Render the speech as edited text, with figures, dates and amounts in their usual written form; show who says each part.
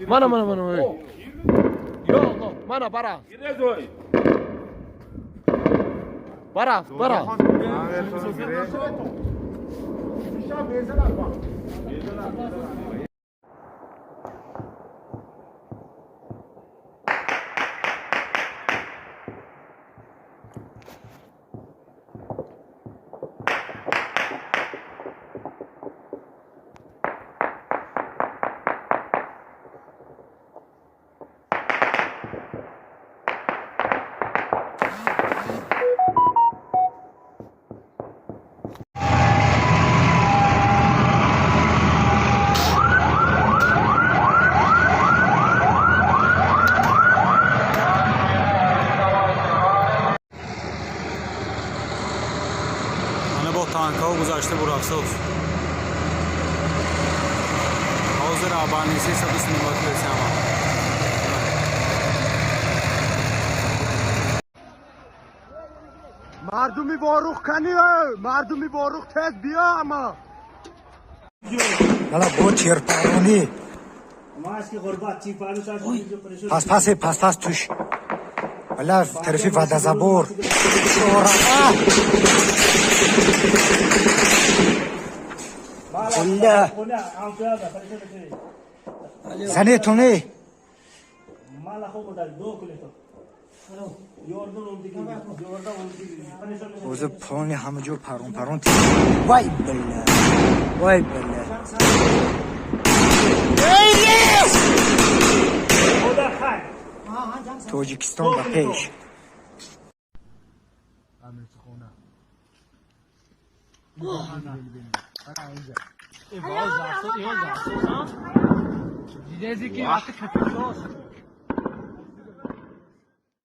Speaker 1: Mana mana mana. Yo Allah, mana bara. Bara, bara.
Speaker 2: Бо танкҳо гузашта бурафтоз. Ҳозир абаниси 120 ресама.
Speaker 1: Мардуми Ворух кани, мардуми Ворух тез биё ама.
Speaker 3: Ала бо тирпаронӣ. Пас пас пас пас туш. Ала тарафи водозабор. Чорақа. Бля. Занетоне. Оза полни ҳама ҷо парон парон. Вай бля. Вай бля. Тоҷикистон ба пеш.